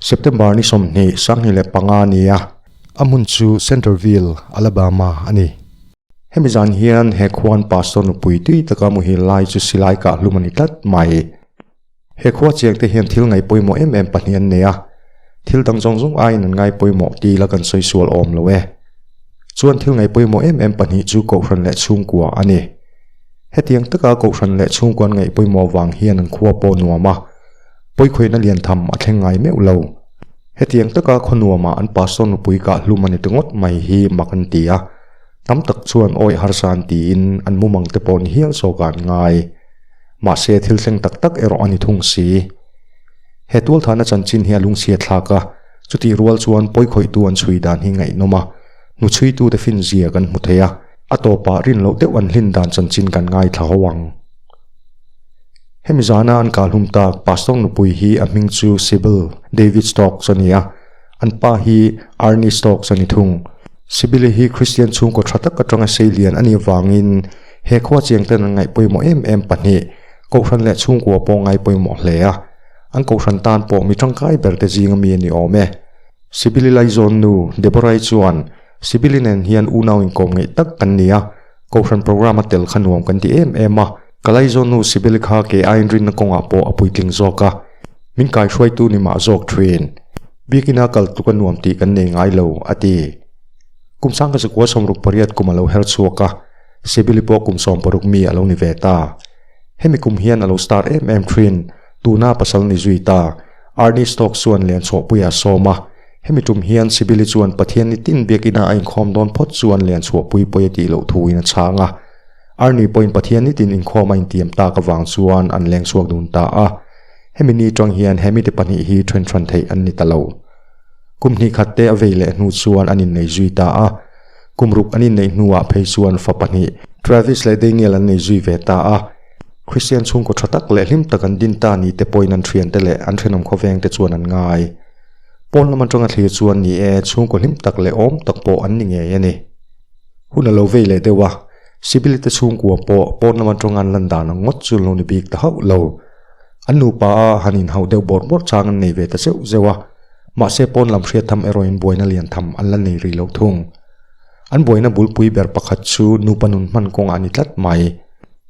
September ni 20 25 ni a. A hmun chu Centerville, Alabama a ni. Hemi zan hian he khuan pastor nupui tui taka muhil lai chu silai kah hlum a ni tlat mai. He khua chiangte hian thil ngaih pawimawh em em pahnih an nei a, thil dang zawng zawng aiin an ngai pawimawh ti ila kan sawi sual awm lo e. Chuan thil ngaih pawimawh em em pahnih chu Kohhran leh chhungkua a ni. Hetiang taka Kohhran leh chhungkua an ngaih pawimawh vang hian an khua pawh nuam a, pawikhawihna lian tham a thleng ngai meuh lo. Hetiang taka khaw nuamah an pastor nupui kah hlum a ni ta ngawt mai hi mak an ti a, tam tak chuan awih harsa an tiin an mumang te pawh ni hial zawkah an ngai. Mahse thil thleng tak tak erawh a ni thung si. He tualthahna chanchin hi a lungchhia thlak a, chutih rual chuan pawikhawihtu an chhui dan hi ngaihnawm a, hnuchhuitute finzia kan hmu thei a, a tawpah rin loh deuh an hlin dan chanchin kan ngaithla ho ang. Hemi zana an kahhlum tak Pastor nupui hi a hming chu Sybil David Stokes a ni a, an pa hi Arnie Stokes a ni thung. Sybil hi Kristian chhungkaw tha tak atanga seilian a nih avangin he khua chiangten an ngaih pawimawh em em pahnih, Kohhran leh chhungkua pawh ngai pawimawh hle a, an Kohhran tan pawh mi tangkai berte zinga mi a ni awm e. Sybil-i laizawn nu Deborah-i chuan, Sybil-i nen hian unau inkawm ngeih tak kan ni a, Kohhran programme a tel kha nuam kan ti em em a, ka laizawn nu Sybil kha kei aiin rinna kawngah pawh a puitling zawk a, min kaihruaitu ni mah zawk thin. Biakina kal tluk a nuam tih kan nei ngai lo, a ti. Kum sangka zakua 68 kum a lo her chhuak a, Sybil pawh kum 60 mi a lo ni ve ta. Hemi kum hian a lo star em em thin, tuna pasal ni zui ta, Arnie Stokes chuan lian chhuahpuia a sawm a. Hemi tum hian Sibili chuan Pathian ni tin biakina a inkhawm dawn phawt chuan lian chhuahpui pawi a tih loh thuin a chhang a. Arnie pawhin Pathian ni tin inkhawm a intiam tak avang chuan an leng chhuak dun ta a. Hemi ni tang hian he mite pahnih hi then hran theih an ni ta lo. Kum hnih khat te a vei leh hnu chuan an innei zui ta a. Kum ruk an inneih hnuah phei chuan fa pahnih, Travis leh Daniel an nei zui ve ta a. Kristian chhungkaw tha tak leh hlim tak an din ta ni te pawhin an thiante leh an thenawm khawveng te chuan an ngai. Pawn lam atanga thlir chuan ni e, chhungkaw hlim tak leh awm tak pawh an ni ngei a ni. Hun a lo vei leh deuh a, Sibili te chhungkua pawh pawn lam atanga an lan dan ang ngawt chu an lo ni bik ta hauh lo. An nupa a han inhauh deuh bawrh bawrh chang an nei ve ta zeuh zeuh a, mahse pawn lam hriat tham erawhin buaina lian tham an la nei rih lo thung. An buaina bulpui ber pakhat chu nupa nun hman kawngah a ni tlat mai.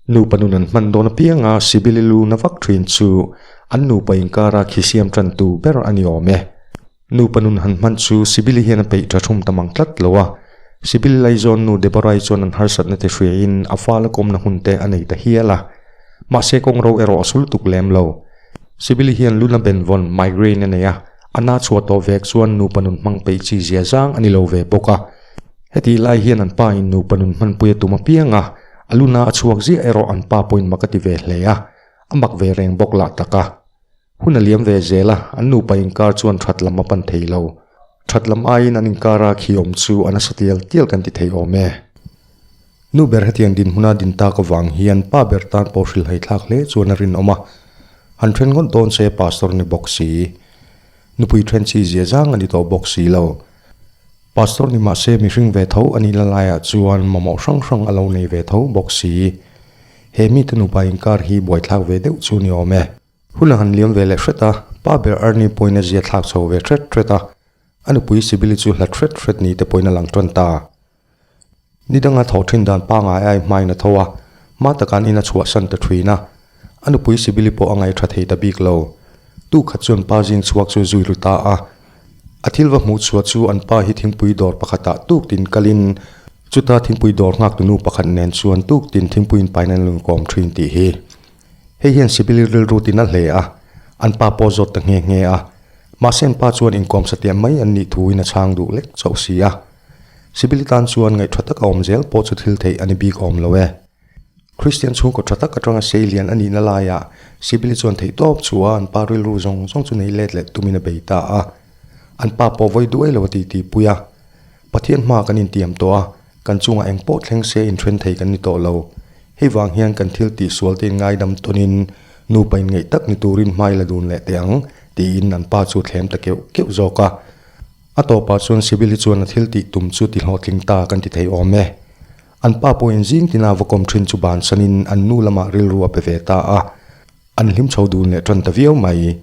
Nupa nun an hman dawn apianga Sibili lu na vak thin chu an nupa inkara khi siam tantu ber a ni awm e. Nupa nun han hman chu Sibili hian a peih tha thum ta mang tlat lo a. Sibili laizawn nu Deborah-i chuan an harsatna te hriain a fala kawmna hun te a nei ta hial a. Mahse kawng ro erawh a sul tuk lem lo. Sibili hian luna benvawn, migraine, a nei a, a na chhuah tawh vek chuan nupa nun hmang peih chi zia zang a ni lo ve bawk a. Hetih lai hian an pa in nupa nun hmanpui a tum apiang a, a luna a chhuak ziah erawh an pa pawhin mak a ti ve hle a, a mak ve reng bawk lah tak a. Hun a liam ve zel a, an nupa inkar chuan that lam a pan thei lo. That lam aiin an inkara khi awm chu a nasa tial tial kan ti thei awm e. Nu ber hetiang dinhmuna din tak avang hian pa ber tan pawh hrilhhai thlak hle chuan a rinawm a. Han then ngawt dawn se pastor ni bawk si. Nupui then chi zia zang a ni tawh bawk si lo. Pastor ni mah se mihring ve tho a nih la laiah chuan mamawh hrang hrang a lo nei ve tho bawk si. He mite nupa inkar hi buaithlak ve deuh chu ni awm e. Hun a han liam ve leh hret a, pa ber Ernie pawhin a zia thlak chho ve hret hret a. A nupui Sibili chu hlat hret hret ni te pawhin a lang tan ta. Ni danga thawh thin dan pangngai ai hmain a tho a, hma taka an in a chhuahsan ta thin a. A nupui Sibili pawh a ngaihṭha thei ta bik lo. Tu khat chuan pa zing chhuak chu zui ru ta a. A thil va hmuh chhuah chu an pa hi thingpui dawr pakhatah tuk tin kalin chuta thingpui dawr nghaktu nu pakhat nen chuan tuk tin thingpui inpain an lungkawm thin tih hi. Hei hian Sibili rilru tin a hle a, an pa pawh zawt ta nghe nghe a. Mahse an pa chuan inkawm satliah mai an nih thuin a chhang duh lek chauh si a. Sibili tan chuan ngaih tha taka awm zel pawh chu thil theih a ni bik awm lo e. Kristian chhungkaw tha tak atanga seilian a nihna laiah Sibili chuan theihtawp chhuah a an pa rilru zawng zawng chu nei let leh tumin a bei ta a. An pa pawh vawi duai lo a titi pui a. Pathian hma kan intiam tawh a, kan chungah eng pawh thleng se inthen thei kan ni tawh lo. Hei vang hian kan thil tih sual te ingaidam tawnin nupa inngeih tak ni turin hmai la dun leh teh ang tiin an pa chu thlem ta keuh keuh zawk a. A tawpah chuan Sibili chuan a thil tih tum chu ti hlawhtling ta kan ti thei awm e. An pa pawhin zing tina va kawm thin chu bansanin an nu lamah rilru a pe ve ta a. An hlim chho dun leh tan ta viau mai.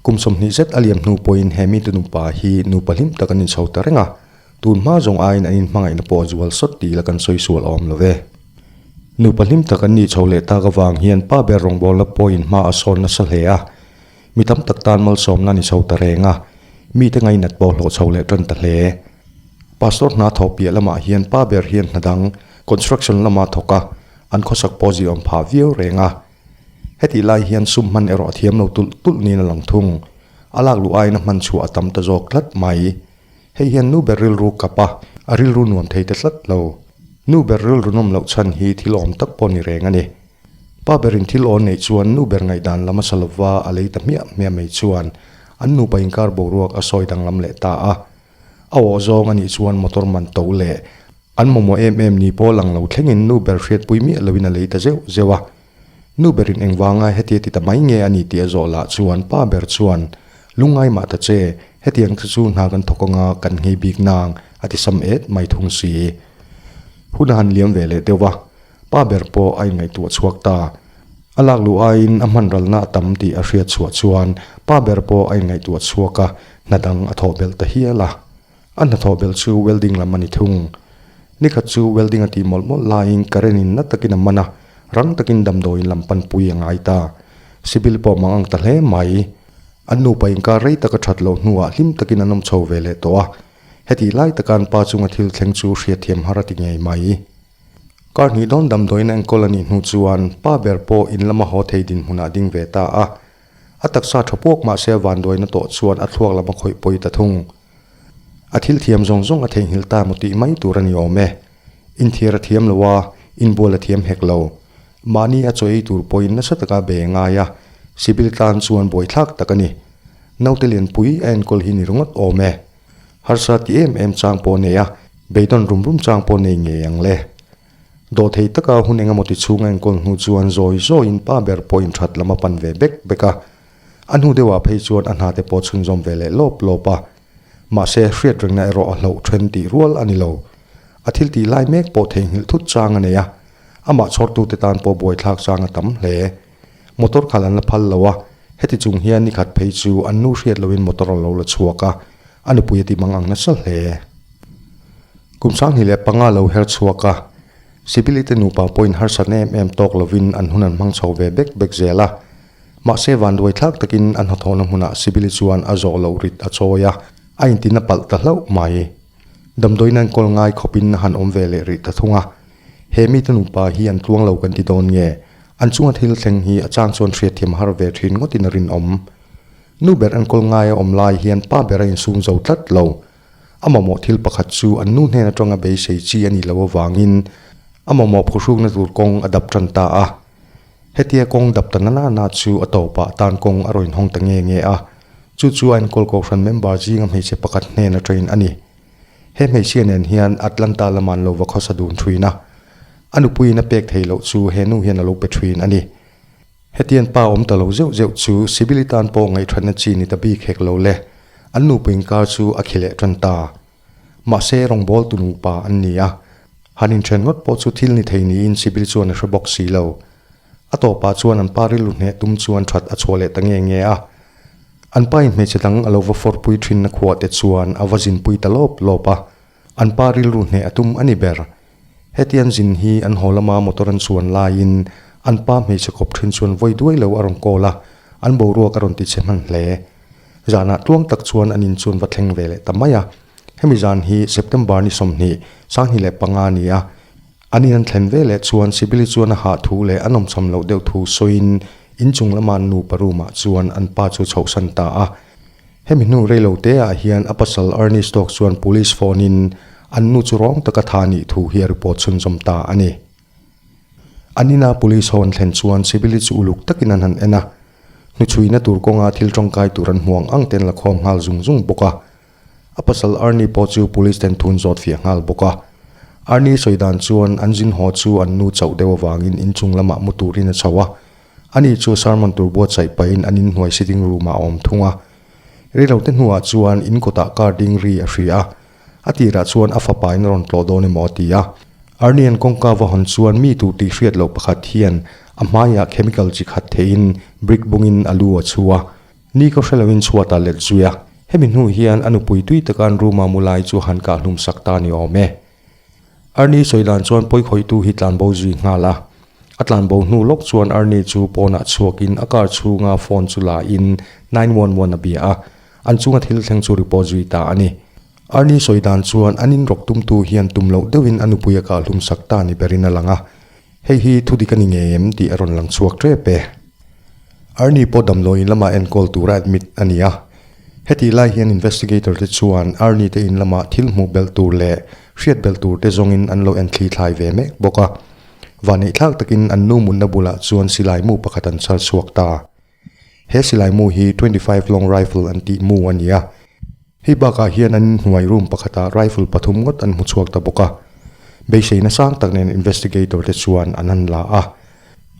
Kum 20 zet a liam hnu pawhin he mite nupa hi nupa hlim tak an inchho ta reng a, tun hma zawng aiin an inhmangaihna pawh a zual sawt tih ila kan sawi sual awm lo ve. Nupa hlim tak an nih chho leh tak avang hian pa ber rawngbawlna pawhin hma a sawn nasa hle a, mi tam tak tan malsawmna a ni chho ta reng a, mite ngainat pawh hlawh chho leh tan ta hle. Pastor hna thawh piah lamah hian pa ber hian hna dang, construction lama thawk a, an khawsak pawh ziawm phah viau reng a. Hetih lai hian sum hman erawh a thiam lo tulh tulh niin a lang thung. A lak luh aiin a hman chhuah a tam ta zawk tlat mai. Hei hian nu ber rilru kap a, a rilru nuam thei ta tlat lo. Nu ber rilru nawm loh chhan hi thil awm tak pawh ni reng a ni. Pa berin thil awn neih chuan nu ber ngaihdan lam a sa lova a lei ta hmiah hmiah mai chuan an nupa inkar boruak a sawi danglam leh ta a. A awh zawng a nih chuan motor man to leh An mamawh em em ni pawh lang lo thlengin nu ber hriatpui miah loin a lei ta zeuh zeuh a. Nu berin engvanga hetia ti ta mai nge a ni tih a zawh lah chuan pa ber chuan, Lungngai mah ta che, hetiang te chu hna kan thawk anga kan nghei bik nang, a ti sam et mai thung si. Hun a han liam ve leh deuh a, pa ber pawh a inngaihtuah chhuak ta. A lak luh aiin a hman ralna a tam tih a hriat chhuah chuan pa ber pawh a inngaihtuah chhuak a, hna dang a thawh belh ta hial a. A hnathawh belh chu welding lam a ni thung. Nikhat chu welding a tih mawlh mawlh laiin current in na takin a man a, rang takin damdawiin lam panpui a ngai ta. Sibil pawh mang ang ta hle mai. An nupa inkar rei taka that loh hnuah hlim takin an awm chho ve leh tawh a. Hetih lai taka an pa chunga thil thleng chu hriatthiam har a ti ngei mai. Kar hnih dawn damdawiin a enkawl a nih hnu chuan pa ber pawh in lama haw thei dinhmunah a ding ve ta a. A taksa tha puak mahse a vanduaina tawh chuan a thluak lam a khawih pawi ta thung. A thil thiam zawng zawng a theihnghilh ta maw tih mai tur a ni awm e. Inthiar a thiam lo a, inbual a thiam hek lo. Mahni a chaw ei tur pawhin nasa taka be ngai a, Sibil tan chuan buaithlak tak a ni. Naute lianpui a enkawl hi ni ringawt awm e. Harsa ti em em chang pawh nei a, beidawn rum rum chang pawh nei ngei ang le. Dawhthei taka hun engemaw ti chhung a enkawl hnu chuan zawi zawiin pa ber pawhin that lam a pan ve bek bek a. A hnu deuhah phei chuan a hnate pawh chhunzawm ve leh lawp lawp a. Mahse, hriat rengna erawh a hloh then tih rual a ni lo. A thil tih lai mek pawh theihnghilh thut chang a nei a, amah chhawrtute tan pawh buaithlak chang a tam hle. Motor khalh an la phal lo a, heti chung hian nikhat phei chu an nu hriat loin motor a lo la chhuak a, a nupui a ti mang ang nasa hle. Kum 25 lo her chhuak a, Sibili te nupa pawhin harsatna em em tawk lovin an hun an hmang chho ve bek bek zel a. Mahse vanduai thlak takin a hnathawhna hmunah Sibili chuan a zawh loh rit a chawi a, a intina palh ta hlauh mai. Damdawiin an kawl ngai khawpin a han awm ve leh rih ta thung a. He mite nupa hi an tluang lo kan ti dawn nge? An chunga thil thleng hi a chang chuan hriatthiam har ve thin ngawtin a rinawm. Nu ber an kawl ngai a awm lai hian pa ber a insum zo tlat lo. A mamawh thil pakhat chu an nu hnen atanga beisei chi a nih loh avangin a mamawh phuhrukna tur kawng a dap tan ta a. Hetia kawng dap ta na na na chu a tawpah tan kawng a rawn hawng ta nge nge a, chu chu a enkawl kohhran member zinga hmeichhe pakhat hnen atangin a ni. He hmeichhia nen hian Atlanta lama an lo va khawsa dun thin a, a nupuiin a pek theih loh chu he nu hian a lo pe thin a ni. Hetian pa awm ta lo zeuh zeuh chu Sibili tan pawh ngaihṭhatna chi ni ta bik hek lo le, an nupui inkar chu a khi leh tan ta. Mahse rawngbawltu nupa an ni a, Han inthen ngawt pawh chu thil ni thei niin Sibil chuan a hre bawk si lo. A tawpah chuan an pa rilru hneh tum chuan that a chhuah leh ta nge nge a. An pa in hmeichhe dang a lo va fawrpui thinna khuah te chuan a va zinpui ta lawp lawp a. An pa rilru hneh a tum a ni ber. Hetian zin hi an haw lama motor an chuan laiin an pa hmeichhe kawp thin chuan vawi duai lo a rawn call a, an boruak a rawn ti che hman hle. Zanah tluang tak chuan an in chuan va thleng ve leh ta mai a. Hemi zan hi September ni 20, 2005 a ni a. An in an thlen ve leh chuan Sibili chuan a hah thu leh a nawmcham loh deuh thu sawiin inchung lama an nupa room ah chuan an pa chu chhohsan ta a. Hemi hnu reilo te ah hian a pasal Ernie Stokes chuan police phone in an nu chu rawng taka tha nih thu hi a report chhunzawm ta a ni. An ina police ho an thlen chuan Sibili chu uluk takin an han en a. Hnuchhuina tur kawnga thil tawngkai tur an hmuang ang ten la khawm nghal zung zung bawk a. A pasal Arnie pawh chu police ten thun zawt fiah nghal bawk a. Arnie sawi dan chuan an zin haw chu an nu chauh deuh avangin inchung lamah mu turin a chho a. Ani chu sermon tur buatsaih pahin an inhnuai sitting room ah a awm thung a. Reilote hnuah chuan in kawtah car ding ri a hria a. A tirah chuan a fapa in a rawn tlawh dawn emaw a ti a. Arnie-a'n kawngka va hawn chuan mi tur tih hriat loh pakhat hian a hmaiah chemical chi khat theihin brick bungin a lu a chhu a. Ni ka hre loin chhuatah let zui a. Hemi hnu hian a nupui tui taka an room-a mu lai chu han kah hlum sak ta ni awm e. Arnie sawi dan chuan pawikhawihtu hi tlanbo zui nghal a. A tlanbo hnu lawk chuan Arnie chu pawnah chhuakin a car chhunga phone chu la in 911 a bia a. An chunga thil thleng chu report zui ta a ni. Arnie sawi dan chuan an inrawk tumtu hian tum loh deuhin a nupui a kah hlum sak ta ni berin a lang a. Hei hi thu dik a ni ngei em tih a rawn lang chhuak tep e. Arnie pawh damdawiin lamah enkawl tura admit a ni a. Hetih lai hian investigator te chuan Arnie te in lamah thil hmuh belh tur leh hriat belh tur te zawngin an lo enthli thlai ve mek bawk a. Vanneihthlak takin an nu mutna bulah chuan silai mu pakhat an chhar chhuak ta. He silai mu hi 25 long rifle an tih mu a ni a. Hei bakah hian an inhnuai room pakhatah rifle pathum ngawt an hmu chhuak ta bawk a. Beiseina sang tak nen investigator te chuan an han la a.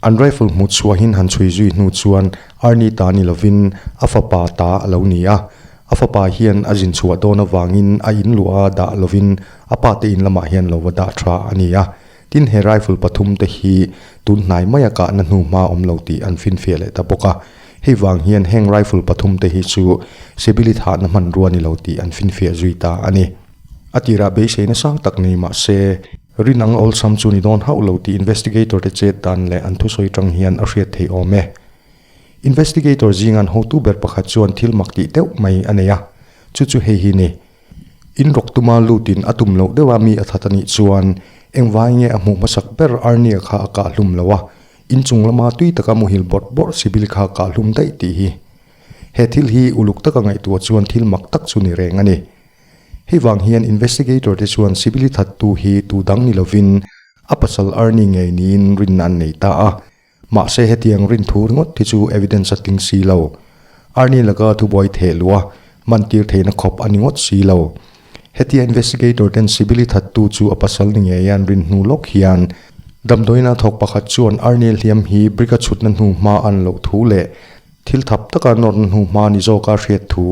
An rifle hmu chhuahin han chhui zui hnu chuan Arnie ta ni lovin a fapa ta a lo ni a. A fapa hian a zin chhuah dawn avangin a in luah a dah lovin a pa te in lamah hian lo va dah tha a ni a. Tin, he rifle pathum te hi tun hnai maia kahna hnu hma awm lo tih an finfiah leh ta bawk a. Hei vang hian heng rifle pathum te hi chu Sibili thahna hmanrua ni lo tih an finfiah zui ta a ni. A tirah beiseina sang tak nei mah se, rin ang awlsam chu ni dawn hauh lo tih investigator te chet dan leh an thusawi tang hian a hriat theih awm e. Investigator zingan hotu ber pakhat chuan thil mak tih deuh mai a nei a, chu chu hei hi ni. In rawk tuma lutin a tum loh deuh a mi a that a nih chuan engvai nge a hmuh hmasak ber Arnie kha a kah hlum lo a, in chung lama tui taka muhil bawrh bawrh Sibyl kha a kah hlum daih tih hi. He thil hi uluk taka ngaihtuah chuan thil mak tak chu ni reng a ni. Hei vang hian investigator te chuan Sibyl-i thattu hi tu dang ni lovin a pasal Arnie ngei niin rinna an nei ta a. Mahse hetiang rin thu ringawt hi chu evidence a tling si lo. Arnie laka thubuai theh luh a, mantir theihna khawp a ni ngawt si lo. Hetia investigator ten Sibili thattu chu a pasal ni ngei an rin hnu lawk hian damdawiina thawk pakhat chuan Arnie hliam hi brick a chhutna hnu hma an loh thu leh thil thap taka nawrna hnu hma ni zawka hriat thu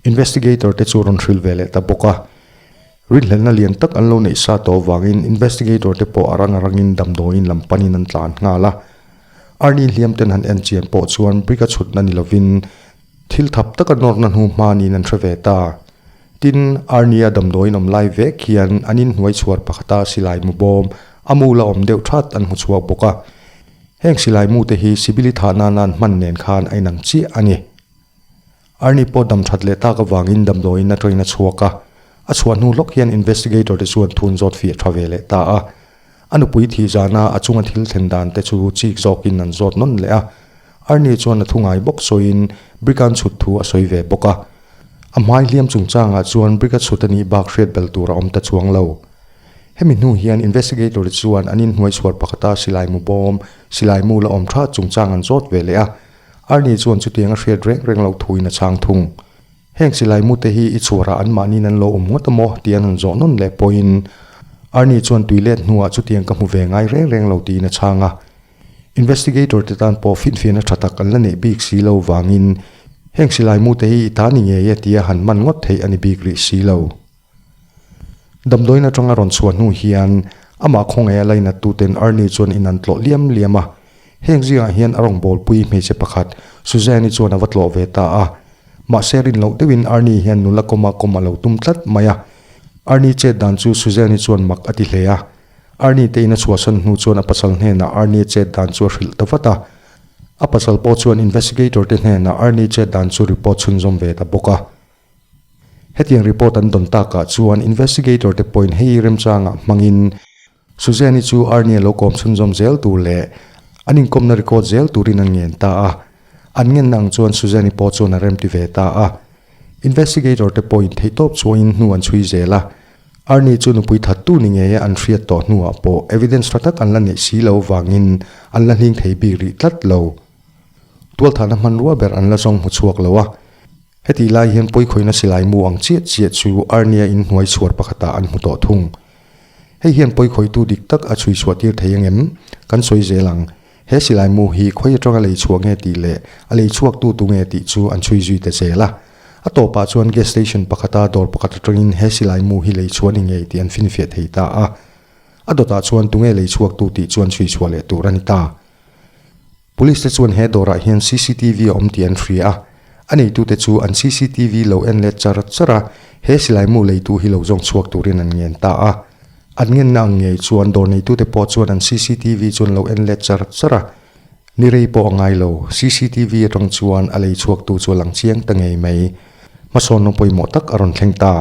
investigator te chu rawn hrilh ve leh ta bawk a. Rinhlelhna lian tak an lo neih sa tawh avangin investigator te pawh a rang a rangin damdawiin lam panin an tlan nghal a. Arnie hliam ten han en chian pawh chuan brick a chhutna ni lovin thil thap taka nawrna hnu hmanin an hre ve ta. Tin, Arnie a damdawiin awm lai vek hian an inhnuai chhuar pakhata silai mu bawm a mu la awm deuh that an hmu chhuak bawk a. Heng silai mu te hi Sibili thah nana an hman nen khan a inang chiah a ni. Arnie pawh dam that leh tak avangin damdawiin a train a chhuak a, a chhuah hnu hlawk hian investigator te chuan thun zawt fiah tha ve leh ta a. A nupui thih zana a chunga thil thlen dan te chu chik zawkin an zawt nawn leh a. Arnie chuan a thu ngai bawk sawiin brick an chhut thu a sawi ve bawk a. A hmai hliam chungchangah chuan brick a chhut a nih bak hriat bel tur a awm ta chuang lo. Hemi hnu hian investigator te chuan an inhnuai chhuar pakhata silai mu bawm, silai mu la awm tha chungchang an zawt ve leh a. Arnie chuan chutiang a hriat reng reng loh thuin a chhang thung. Heng silai mute hi i chhuarah anmahniin an lo awm ngawt a maw tih an han zawh nawn leh pawhin Arnie chuan tui let hnuah chutiang ka hmu ve ngai reng reng lo tiin a chhang a. Investigator te tan pawh finfiahna tha tak an la neih bik si lo vangin heng silai mute hi i ta ni ngei e tia han man ngawt theih a ni bik rih si lo. Damdawiin atanga rawn chhuah hnu hian amah khawngaih a lainat tuten Arnie chuan in an tlawh liam liam a. Heng zingah hian a rawngbawlpui hmeichhe pakhat Suzanne-i chuan a va tlawh ve ta a. Mahse rin loh deuhin Arnie hian nula kawma kawm a lo tum tlat mai a. Arnie chet dan chu Suzanne-i chuan mak a ti hle a. Arnie te in a chhuahsan hnu chuan a pasal hnenah Arnie chet dan chu a hrilh ta vat a. A pasal pawh chuan investigator te hnenah Arnie chet dan chu report chhunzawm ve ta bawk a. Hetiang report an dawn takah chuan investigator te pawhin hei remchangah hmangin Suzanne-i chu Arnie lo kawm chhunzawm zel tur leh an inkawmna record zel turin an ngen ta a. An ngenna ang chuan Suzanne-i pawh chuan a remti ve ta a. Investigator te pawhin theihtawp chuangin hnu an chhui zel a. Arnie chu nupui thattu ni ngeia an hriat tawh hnuah pawh evidence tha tak an la neih si lo vangin an la hling thei bik rih tlat lo. Tualthahna hmanrua ber an la zawng hmu chhuak lo a. Hetih lai hian pawikhawina silai mu ang chiah chiah chu Arnia in hnuai chhuar pakhatah an hmu tawh thung. Hei hian pawikhawihtu dik tak a chhui chhuah tir thei angem? Kan sawi zel ang. He silai mu hi khawi atanga lei chhuah nge tih leh a lei chhuaktu tu nge tih chu an chhui zui ta zel a. A tawpah chuan gas station pakhata dawr pakhat atangin he silai mu hi lei chhuah ni ngei tih an finfiah thei ta a. A dawtah chuan tunge lei chhuaktu tih chuan chhui chhuah leh tur a ni ta. Police te chuan he dawrah hian cctv a awm tih an hria a, a neitute chu an cctv lo en let char char a, he silaimu leitu hi lo zawng chhuak turin an ngen ta a. An ngenna ang ngei chuan dawr neitute pawh chuan an cctv chu an lo en let char char a, ni rei pawh a ngai lo, cctv atang chuan a lei chhuaktu chu a lang chiang ta ngei mai. Hmasawnna pawimawh tak a rawn thleng ta.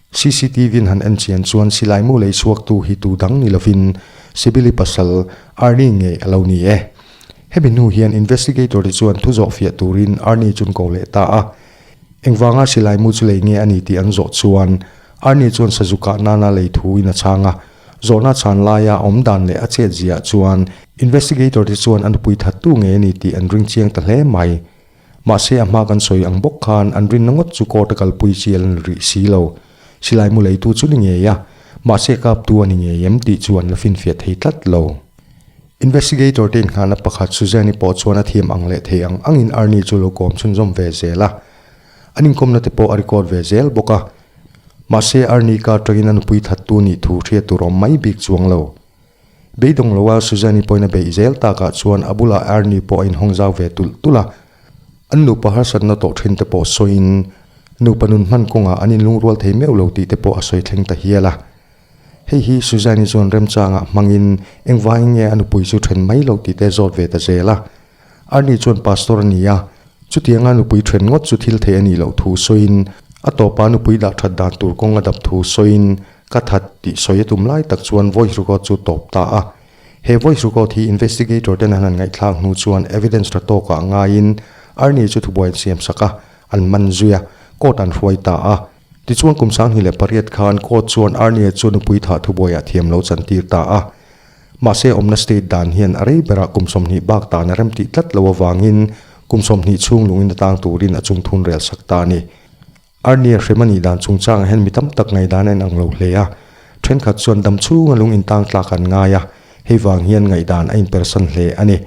Cctv in han en chian chuan silaimu lei chhuaktu hi tu dang ni lovin Sibili pasal Arnie ngei a lo ni e. Hemi hnu hian investigator te chuan thu zawh fiah turin Arnie chu an ko leh ta a. Engvanga silaimu chu lei nge a ni tih an zawh chuan Arnie chuan sazu kah nana lei thu in a chhang a. Zawhna chhan laia a awm dan leh a chet ziah chuan investigator te chuan a nupui thattu ngei a ni tih an ring chiang ta hle mai. Mahse a hma kan sawi ang bawk khan an rinna ngawt chu court a kalpui chi a la ni rih si lo. Silai mu leitu chu ni ngei a, mahse kaptu a ni ngei em tih chu an la finfiah thei tlat lo. Investigator te inngahna pakhat Suzanne-i pawh chuan a thiam ang leh thei ang angin Arnie chu lo kawm chhunzawm ve zel a. An inkawmna te pawh a record ve zel bawk a. Mahse Arnie car tangin a nupui thattu nih thu hriat tur awm mai bik chuang lo. Beidawng loa Suzanne-i pawhin a beih zel takah chuan a bulah Ernie pawh a inhawng zau ve tulh tulh a. An nupa harsatna tawh thin te pawh sawiin nupa nun hman kawngah an inlungrual thei meuh lo tih te pawh a sawi thleng ta hial a. Hei hi Suzanne-i chuan remchangah hmangin engvangin nge a nupui chu then mai lo tih te zawt ve ta zel a. Arnie chuan pastor a ni a, chutianga nupui then ngawt chu thil theih a nih loh thu sawiin a tawpa nupui dah that dan tur kawng a dap thu sawiin ka that tih sawi a tum lai tak chuan voice record chu tawp ta a. He voice record hi investigator ten an han ngaihthlak hnu chuan evidence tha tawkah ngaiin Arnie chu thubuai an siam sak a, an man zui a, court an hruai ta a. Tichuan kum 2008 khan court chuan Arnie chu nupui thah thubuaiah thiam lo chantir ta a. Mahse awmna state dan hian a rei berah kum 20 bak tan a rem tih tlat lo avangin kum 20 chhung lungin atang turin a chungthun rel sak ta a ni. Arnie hrem a nih dan chungchangah hian mi tam tak ngaihdan a inang lo hle a, thenkhat chuan dam chhunga lung intang tlak an ngai a, hei vang hian ngaihdan a inpersan hle a ni.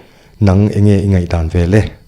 Nang enge i ngaihdan ve le?